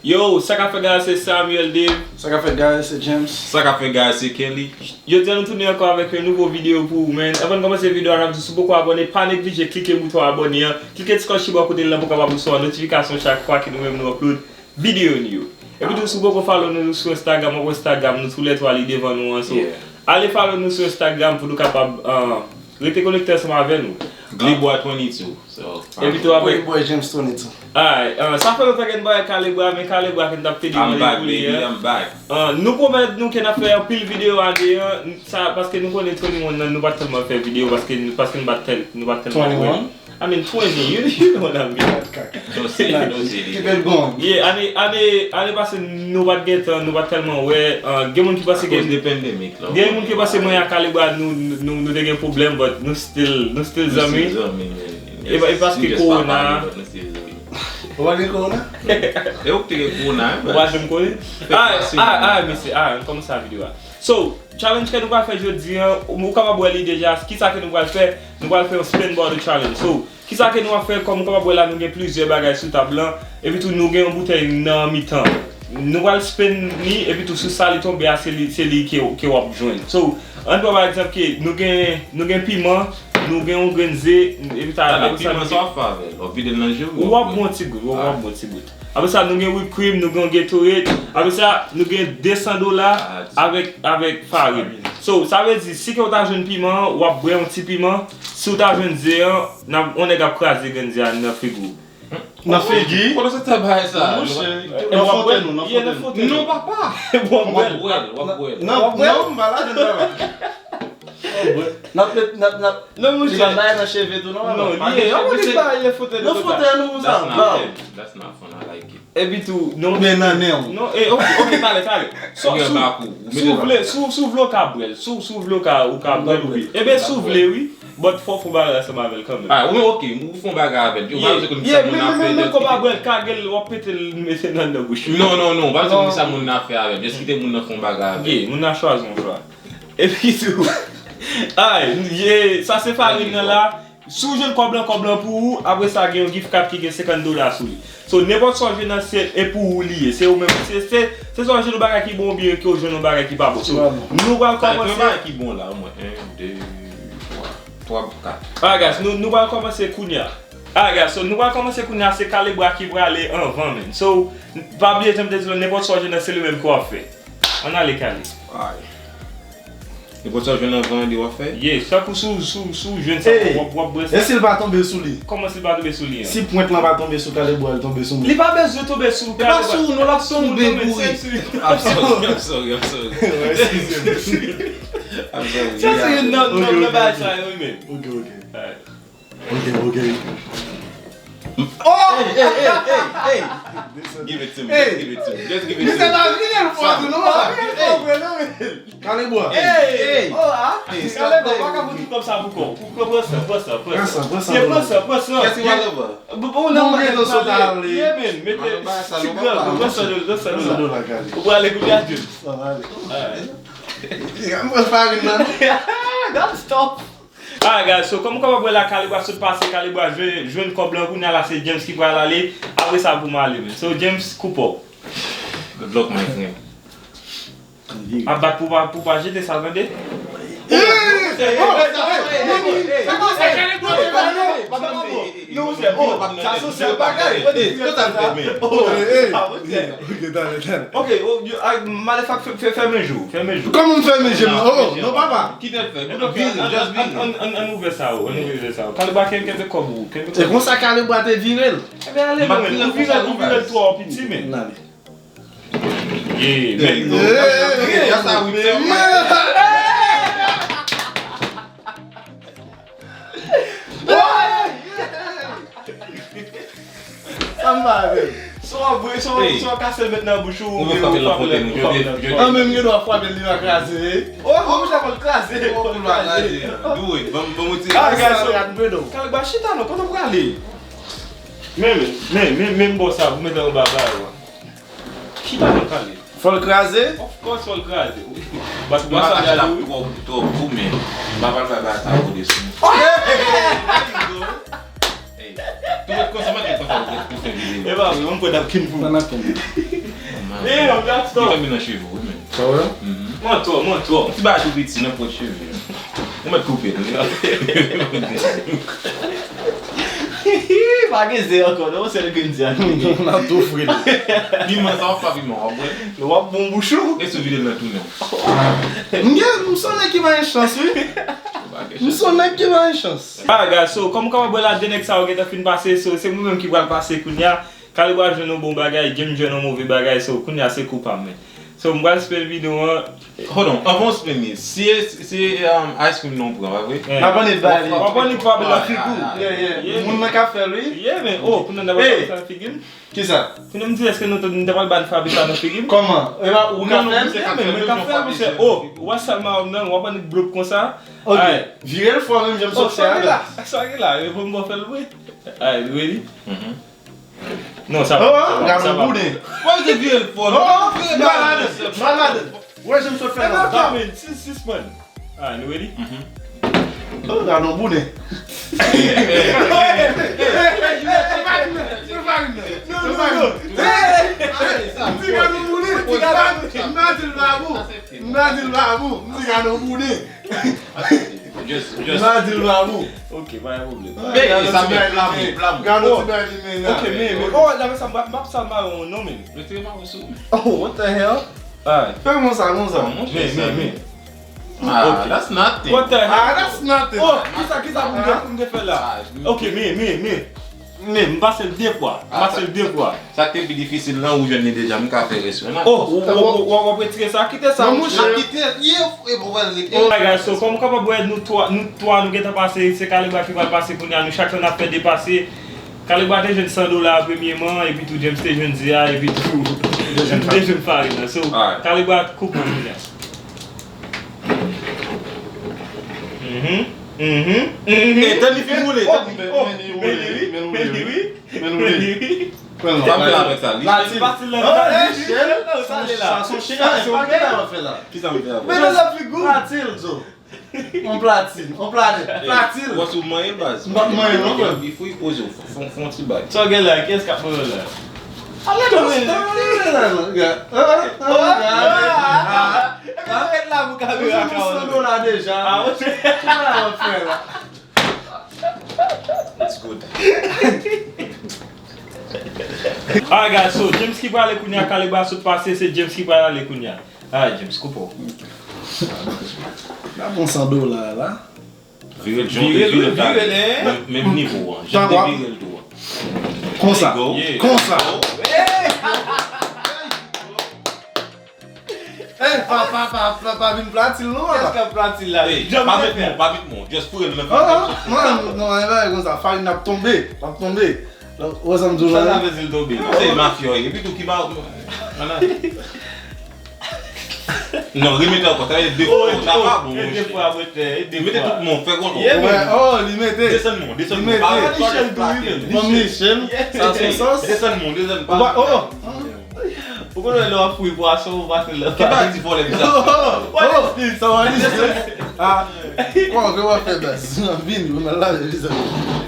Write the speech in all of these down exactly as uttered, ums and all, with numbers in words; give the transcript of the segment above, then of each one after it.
Yo, sa k ap fèt guys, se Samuel Dave. Sa k ap fèt guys, se James. Sa k ap fèt guys, se Kelly. Jodi a nou tounen ankò avèk yon nouvo videyo pou ou, man. Anvan n kòmanse videyo a, n ap di si w poko abòne, pa neglije klike bouton abòne an. Klike ti klòch ki bò kote l lan pou w kapab resevwa notifikasyon chak fwa ke nou menm nou upload videyo nou yo. Epi tou, si w poko follow nou sou Instagram, w ap wè Instagram nou toulètwa li devan nou an. So, ale follow nou sou Instagram pou nou kapab, uh, rete konekte ansanm avè nou. Glibwa twenty-two. So, epi tou avèk Boy James twenty-two. Alright, uh, sa fè lontan ke n pa wè Kalebwa, men Kalebwa ke n t ap pede mande kounye a. Uh, nou pwomèt nou ke n ap fè anpil videyo ane an, sa, paske nou konnen twenty-one nan, nou pa t tèlman fè videyo, paske, paske nou pa t tèl-, nou pa t tèlman wè. Twenty-one? I mean, twenty, you, you know what I mean. Don't say it, don't say it. Keep it going. Yeah, ane, ane, ane pase nou pa t gen tan, nou pa t tèlman wè, uh, gen moun ki panse gen, akoz de pandemic la, gen moun ki panse mwen ak Kalebwa nou, nou, nou, nou te gen pwoblèm, but nou still, nou still zanmi. Nou still zanmi, man. E pa, e paske korona. Ou pa gen korona? E ou ki te gen korona, hein, bro? Ou pa janm konnen? Ah, ah, ah, mesye, ah, ann kòmanse a videyo a. So, challenge ke nou pral fè jodi an, ou kapab wè li deja, kisa ke nou pral fè? Nou pral fè yon spin bottle challenge. So, kisa ke nou ap fè? Kòm ou kapab wè la, nou gen plizyè bagay sou tab lan, epi tou nou gen yon boutèy nan mitan. Nou pral spin li, epi tou sou sa li tonbe a, se li, se li ke, ke w ap jwenn. So, ann pran pa egzanp ke nou gen, nou gen piman, nou gen yon grenn ze, epi ta, apre sa, piman sa w ap fè avè l? W ap vide l nan je w? W ap bwè yon ti gout, w ap bwè yon ti gout. Apre sa, nou gen whip cream, nou gen yon Gatorade. Apre sa, nou gen de san dola avèk, avèk farin. So, sa vle di, si ke w ta jwenn piman an, w ap bwè yon ti piman. Si w ta jwenn ze an, n ap, yon nèg ap kraze grenn ze a nan figi w. Nan figi? Kote w sot bay sa? Monchè, nan fonten nou, nan fonten nou. Non, papa. W ap bwè l, w ap bwè l. Non, non, m pa ladann, papa. N ap met, n ap, n ap, non, monchè, li pa bay nan cheve tou, non, papa. Non, li ye, yon moun ki bay nan fonten nou konsa. Nan fonten nou konsa. That's not fun. That's not fun. I like it. Epi tou, non. Oubyen nan nen w. Non, e, ok, ok, talè, talè. So, si w vle, si w, si w vle, w ka bwè l. Si w, si w vle, w ka, w ka bwè l, wi. Ebyen, si w vle, wi. But fò w fè yon bagay ansanm avè l kanmenm. Ah, wi, ok, ou fè yon bagay avè l. Ou pa bezwen konn kisa moun nan fè. Yeah, men, men, men, men, kòman bwè l, kage l, w ap pete l, mete nan, nan bouch ou. Non, non, non, ou pa bezwen konn kisa moun nan fè avè l. Just kite moun nan fè yon bagay avè l. Yeah, moun nan chwazi yon chwa. Epi tou, ay, ye, sa se farin nan la. Si w jwenn kòb lan, kòb lan pou ou, apre sa gen yon gift card ki gen senkant dola sou li. So, nenpòt sa w jwenn nan syèl, e pou ou li ye. Se ou menm, se, se, se sa w jwenn yon bagay ki bon oubyen ke w jwenn yon bagay ki pa bon. So, nou pral kòmanse. Sa, ki bon la, omwen, en, de, twa, twa, kat. Alright, guys, nou, nou pral kòmanse kounye a. Alright, guys, so, nou pral kòmanse kounye a, se Kalebwa ki prale anvan, man. So, pa bliye, jan m te di nou, nenpòt sa w jwenn nan, se li menm ke w ap fè. Ann ale, Kale. Ay. Nenpòt sa w jwenn anvan, li w ap fè? Yeah, tankou si w, si w, si w jwenn sa, w ap, w ap bwè sa. E si l pa tonbe sou li? Kòman si l pa tonbe sou li an? Si pwent lan pa tonbe sou Kalebwa, li tonbe sou mwen. Li pa bezwen tonbe sou Kalebwa. Li pa sou ou, non, l ap tonbe boure. I'm sorry, I'm sorry, I'm sorry. Wè, eskize m. I'm sorry. Sa se youn nan, nan, nan bagay sa yo, wi, men. Ok, ok. Alright. Ok, ok. Oh! Hey, hey, hey, hey, hey! Give it to me, just give it to me, just give it to me. Misye pa vle l fò tou, non, pa vle l fò vre, non, men. Kalebwa. Hey, hey! Oh, ah! Kalebwa, pa ka fout tout kòb sa pou kò w. Pran sa, pran sa, pran sa. Pran sa, pran sa. Pran sa, pran sa. Kès ki pale bwa? Bon, bon, non, mwen gen tan sot ale. Yeah, man, mete ti gran, pran sa, pran sa, pran sa. Ou prale kounye a, James. Alright. Mwen farin nan. Don't stop. Alright, guys, so, kòm ou kapab wè la, Kalebwa sot pase, Kalebwa jwenn, jwenn kòb lan, kounye a la, se James ki pral ale, apre sa, pou m ale, man. So, James, koup up. Good luck, my friend. Ap bat pou pa, pou pa jete sa, tande. Non, monchè, oh, sa se yon bagay. Ok, talè, talè. Ok, oh, yo, ah, malefak, fè, fè, fèmen je w, fèmen je w. Kòman m fèmen je m? Oh, non, papa. Kite l fè. Vire, just vire. Ann, ann, ann, ann ouvè sa yo, ann ouvè sa yo. Kalebwa, kenbe kòb ou, kenbe kòb ou. Se konsa Kalebwa te vire l. Ebyen, ale, non, men, ou vire l, ou vire l twò piti, men. N ale. Yeah, man. Yeah, yeah, yeah. Sa m pa avè l. So w ap bwè, so, so w kase l met nan bouch ou, ou frape l nan fonten, ou frape l nan fonten. An, men m gen dwa frape l, li va kraze. Oh, oh, mouche fò l kraze. Fò l kraze. Do it. Ban m, ban m retire. Ah, guys, so, Kalebwa, chita non, kote w prale? Men, men, men, men, men, bò sa, pou mete anba ba yo. Chita non, Kale. Fò l kraze? Of course, fò l kraze. Bat bwa sa gade wi. Twò, twò gou, men. M pa pral fè bagay sa pou desann. Hey, tou met konsa, met konsa pou, pou fè videyo. E pa vre, Pran napkin pou. Pran napkin. Damn, that's dope. Li tonbe nan cheve w, wi, men. Sa w wè? Mwen twò, mwen twò. Ti bagay tou piti, nan pwòt cheve. Ou mèt koupe l. Pa gen ze ankò, non, se l ke m di a. N ap tou fre l. Piman sa w ap pa piman, w ap wè. W ap bon bouch ou. E sou vide l nan tou, non. M gen, m se yon nèg ki pa gen chans, wi. M se yon nèg ki pa gen chans. Alright, guys, so, kòm ou kapab wè la, de nèg sa yo gentan fin pase, so, se mwen menm ki pral pase kounye a. Kalibwa jwenn yon bon bagay, James jwenn yon move bagay, so, kounye a se kou pa m, men. So, m pral spin videyo an. Hold on, anvan w spin li, si e, si e, um, ice cream nan w pran, pa vre? N ap annik ba li. W ap annik frape nan figi w. Yeah, yeah. Moun nan ka fè l, wi. Yeah, men, oh, kounye a n ap frape sa nan figi m. Kisa? Kounye a m di, èske nou te, nou te pral ba n frape sa nan figi m? Kòman? E pa ou ka fè l? Non, non, misye ka fè l, men mwen ka fè l, misye, oh, ou wè sèlman nan, w ap annik blop konsa. Ok, vire l fò menm jan m sot fè a la. Sa gen la, e pou m fè l vre. Alright, ready? Non, sa va, sa va, sa va. Gade yon bouden. Why you vire l fò? Oh, oh, vire l fò. Malad, malad. Wè jan m sot fè la. Ok, men, sis, sispann. Alright, nou ready? Oh, gade yon bouden. Non, non, non. M di gade yon bouden. M di gade yon bouden. M di gade yon bouden. M di gade yon bouden. M di gade yon bouden. Just, just. M pa di l pa bon. Ok, pa gen pwoblèm. Gade yon ti bagay li men la. Gade yon ti bagay li men la. Ok, men, men, oh, la, men sa, m ap, m ap sa maron, non, men. Retire maron sou. Oh, what the hell? Alright. Fè konsa, konsa. Men, men, men. Ah, that's nothing. What the hell? Ah, that's nothing. Oh, kisa, kisa pou m te, pou m te fè la? Ok, men, men, men. Men, m pase l de fwa. M pase l de fwa. Sa k te pi difisil lan, ou jwenn li deja, m ka fè rès yo. Oh, w, w, w, w, w ap retire sa, kite sa, monchè. Kite, ye, e pou wè l rete. Alright, guys, so, kòm w kapab wè, nou twa, nou twa, nou gentan pase, se Kalibwa ki pral pase kounye a, nou chak lan n ap fè de pase. Kalibwa te jwenn san dola premyèman, epi tou James te jwenn ze a, epi tou James te jwenn farin nan. So, Kalibwa koupe kounye a. Mhm, mhm, mhm. E, tann li fin woule, tann li. Oh, men li wi, men li wi, men li wi. Sa m fè avèk sa, li. Platil. Platil la, oh, platil. Sa se yon chen, sa se yon bagay la w ap fè la. Kisa m fè avèk? Men nan figi w. Platil, Zo. On platil, on platil, platil. Wè si w manyen l, baz. M p ap manyen l non, frè m. Li fou, li poze w. Fon, fon ti bay. Sa w gen la, kiyès k ap manyen w la? Ale non, men. Epi w ret la pou kamera ka wè. San dola deja. Ah, ok. Kisa w ap fè la? It's good. Alright, guys, so James ki prale kounye a, Kalibwa sot pase, se James ki prale kounye a. Alright, James, koupe w. N ap pran san dola la. Vire l, vire l, vire l, vire l, hein? Menm, menm nivo an. Jan m te vire l tou an. Konsa. There you go. Yeah. Konsa. Hey! Hey, pa, pa, pa, pa, pa vin platil non, papa. Kiyès k ap platil la? Hey, pa met mwen, pa met mwen. Just foure l nan figi. Ah, ah, non, non, e pa konsa. Farin ap tonbe, ap tonbe. Wè sa m di w la? Sa vle di l tonbe. Se mafya w ye. Epi tou ki ba. Non, remete ankò. Sa vle di de fwa. Sa pa bon, monchè. De fwa, monchè. Mete tout moun, fè konn. Wè, oh, li mete. Desann moun, desann moun. Li mete. Bon, Michel, sa se sòs. Desann moun, desann pa. Oh, oh. Ou konnen lè w ap fouye pwason, ou pase lè. Ki pa di vòlè bizar. What is this? Sa w ap di? Ah. Kòman w ap fè baz? Vin, ou mèt lave vizaj.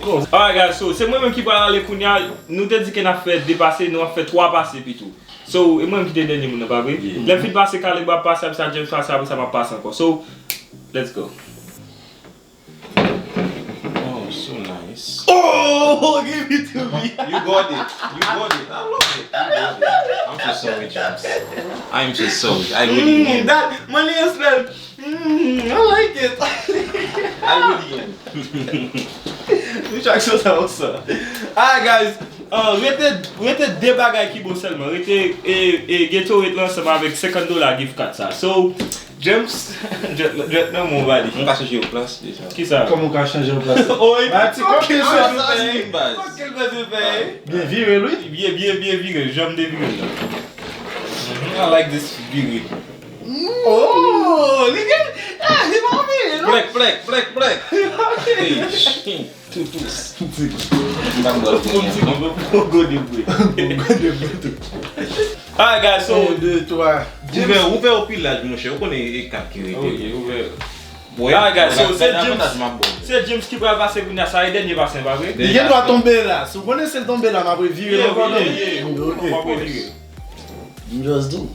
Alright, guys, so, se mwen menm ki pral ale kounye a. Nou te di ke n ap fè de pase, nou ap fè twa pase pito. So, e mwen menm ki te dènye moun nan, pa vre? Yeah. Lè m fin pase, Kalib ap pase, apre sa, James pase, apre sa, m ap pase ankò. So, let's go. Oh, so nice. Oh, give it to me. You got it. You got it. I love it. You got it. I'm so sorry, James. I am so sorry. I really am. Mm, that money you spent. Mm, I like it. I really am. Nou chak sou sa, ou sa. Alright, guys. Uh, rete, rete de bagay ki bon sèlman. Rete, e, e, Gatorade la ansanm avèk senkant dola gift card sa. So, James, jwèt, jwèt nan men w, Bali. M ka chanje yon plas deja. Kisa? Kòman w ka chanje yon plas? Oh, e pa ti kòk ke l bezwen fè. Kòk ke l bezwen fè. Byen vire l, wi. Byen, byen, byen vire l. Jan m te vire l la. Mhm, I like this vire. Oh, li gen, ah, li pa vire, non? Plèk, plèk, plèk, plèk. Hey, tou, tou. M pa m dòl pou yon gode bwe. Gode bwe tou. Alright, guys, so, un, deux, trois. Ou fè, ou fè yon pil laj, monchè. Ou konnen e kat ki rete. Ok, ou fè. Alright, guys, so se James, se James ki pral pase kounye a, sa e dènye pase, pa vre? Li gen dwa tonbe la. Si w konnen si l tonbe la, m ap revire l ankò, non? Ok. M ap revire. M just do.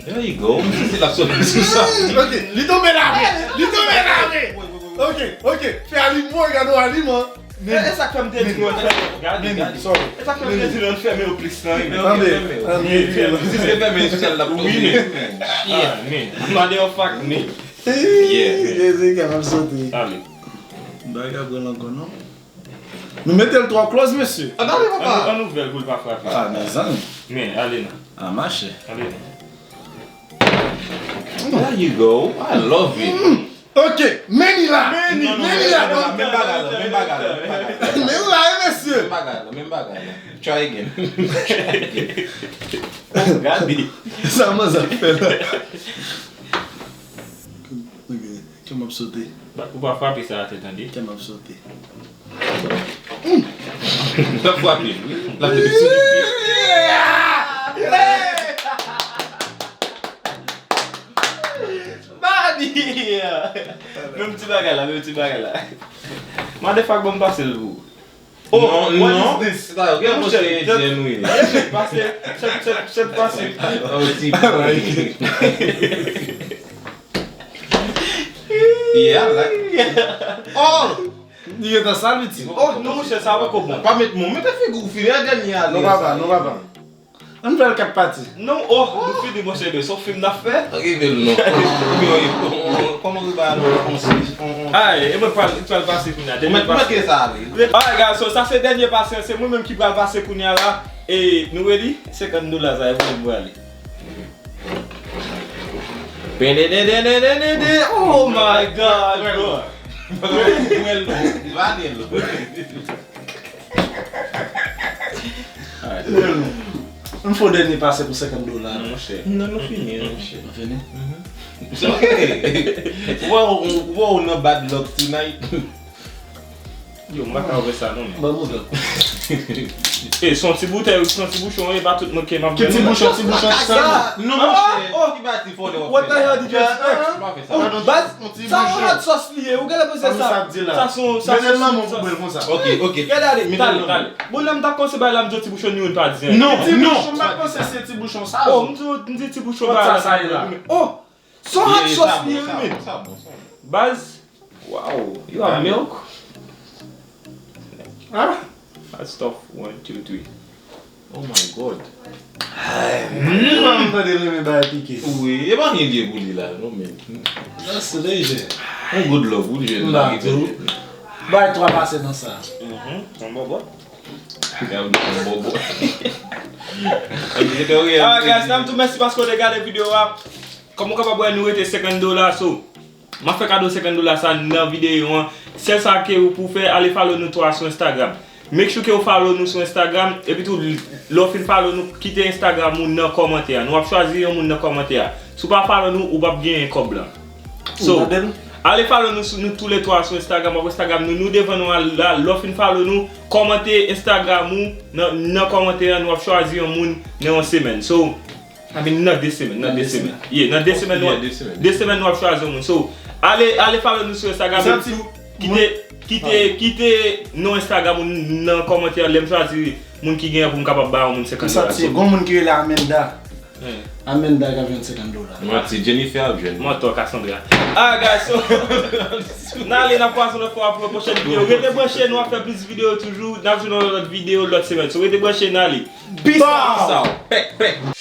There you go. M santi l ap sove sou sa. Ok, li tonbe la vre. Li tonbe la vre. Ok, ok. Fè alim, mwen gade w alim, an. E sa k fè m te di nou ann fèmen yo. Gade, gade. E sa k fè m te di nou ann fèmen yo plis nan, wi, men. Tande, tande. Si se fèmen espesyal l ap tonbe. Wi, men. Shit, men. Mande yon fak, men. Jezi, kè m ap sote. Ale. M pa ka pran l ankò, non. Nou mete l twò close, mesye. An, ale, papa. Ann, ann ouvè l pou l pa frape. Ah, mezanmi. Men, ale non. Ah, mache. Ale non. There you go. I love it. Ok, men li la. Men li la. Menm bagay la, menm bagay la, menm bagay la. Men li la, wi, mesye. Menm bagay la, menm bagay la. Try again. Try again. Gade. Sa manzè ap fè la. Ok, kè m ap sote. Ou pa frape sa atè, tande. Kè m ap sote. L ap frape l, wi. L ap frape l. Badi! Menm ti bagay la, menm ti bagay la. Motherfuck, ban m pase l pou ou. Oh, what is this? Monchè, just pase, just, just, just pase. Oh, ti bagay. Yeah, like. Oh! Li gentan sal, wi, ti. Oh, non, monchè, sa poko bon. Pa met mwen, mete figi w fini, a dènye a. Non, papa, non, papa. Ann fè l kat pati. Non, oh, nou fini, monchè, men se yon fim n ap fè. Rive l non. Kòman rive a non? Ay, e mwen pral, pral pase kounye a. Ou mèt sa ale. Alright, guys, so sa se dènye pase, se mwen menm ki pral pase kounye a la. E nou ready? Senkant dola sa, e mwen menm prale. Pendedendendendendenden. Oh my God, bro. Mwen l, mwen l. M fè yon dènye pase pou senkant dola. Non, monchè. Non, nou fini, monchè. Nou fini? Se ok. Ou wè, ou, ou wè ou nan bad luck tonight. Yo, m pa ka wè sa non, men. Ban m ouvè. E, se yon ti boutèy, se yon ti bouchon, e pa tout moun ke m ap jwenn. Ki ti bouchon, ti bouchon, ti bouchon. Non, monchè, ki pati fò lè w ap fè. What the hell did you expect? Ou pa fè sa. Oh, baz, sa yon hot sauce li ye, ou genlè panse sa. Sa se yon, sa se yon hot sauce. Ok, ok. Gade, ale, ale. Bon, lè m t ap kòmanse bay la, m di yon ti bouchon, nou pa di anyen. Non, non. Ti bouchon, m pa panse se ti bouchon sa. Oh, m di, m di ti bouchon ba la. Oh, se yon hot sauce li ye, wi, men. Baz, wow, you have milk? Ah? Hot stuff, one, two, three. Oh my God. Ay, m tande renmen bay pike. Wi, e pa anyen li ye pou li la, non, men. Just lejè. Yon good love, wi, jèn la. Bay twa pase nan sa. Mhm, yon bòbòt. Yon bòbòt. Ah, guys, n ap di w mèsi paske w te gade videyo a. Kòm ou kapab wè, nou rete senkant dola, so. M ap fè kado senkant dola sa nan videyo an. Sèl sa ke ou pou fè, ale follow nou twa sou Instagram. Make sure ke ou follow nou sou Instagram. Epi tou, lè w fin follow nou, kite Instagram ou nan kòmantè a. Nou ap chwazi yon moun nan kòmantè a. Si w pa follow nou, ou p ap genyen kòb lan. So, ale follow nou sou, nou toulètwa sou Instagram. W ap Instagram nou, nou devan nou a la. Lè w fin follow nou, kòmante Instagram ou nan, nan kòmantè a. Nou ap chwazi yon moun nan yon semèn. So, I mean, nan de semèn, nan de semèn. Yeah, nan de semèn, nou, de semèn nou ap chwazi yon moun. So, ale, ale follow nou sou Instagram, epi tou, kite, kite, kite non Instagram ou nan kòmantè a, lè m chwazi moun ki genyen pou m kapab ba yon moun senkant dola. M santi gon moun ki rele Amenda. Amenda ka jwenn senkant dola. Mwen ti Jennifer ap jwenn. Mwen to Cassandra. Ah, guys, so, n ale, n ap kwaze lòt fwa pou yon pwochèn videyo. Rete branche, nou ap fè plis videyo toujou. N ap jwenn nan lòt videyo lòt semèn. So, rete branche, n ale. Peace out. Peace out. Pèk, pèk.